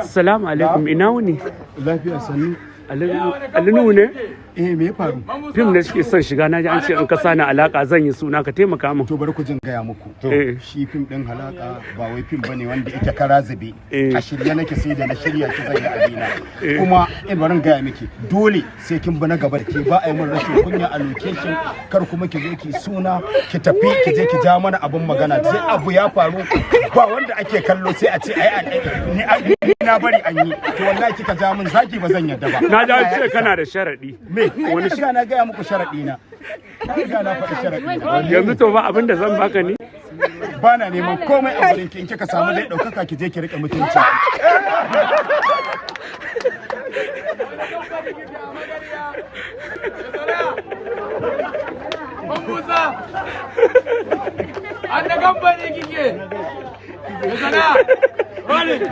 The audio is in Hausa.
Salamu alaikum, ina wuni? Lafiya, sannu. Ali Nuhu ne? Eh, me ya faru? Fim ne suke son shiga, naji an ce in ka sani alaka zan yi suna, ka taimaka min. To, bari ku jin gaya muku. Eh. Shi fim din halaka ba wai fim bane wanda yake kara zube. Eh. A shirye nake, sai da na shirya ki zan yi abina. Kuma in bari in gaya miki, dole sai kin bi na gaba da ke. Ba a yi min rashin kunya a location. Kar kuma ki zo ki suna, ki tafi ki je ki ja mana abin magana, sai abu ya faru ba wanda ake kallo, sai a ce ai ni na bari an yi. To wallahi kika ja min zaki, ba zan yarda ba. Na ji an ce kana da sharaɗi. Me wani shiga? Na gaya muku sharaɗi na. Na riga na faɗi sharaɗi na. Yanzu to ba abin da zan baka ni. Ba na neman komai a gurin ki. In kika samu dai ɗaukaka, ki je ki riƙe mutunci. Musa! An da kamfani kike! Da sana! Rolling!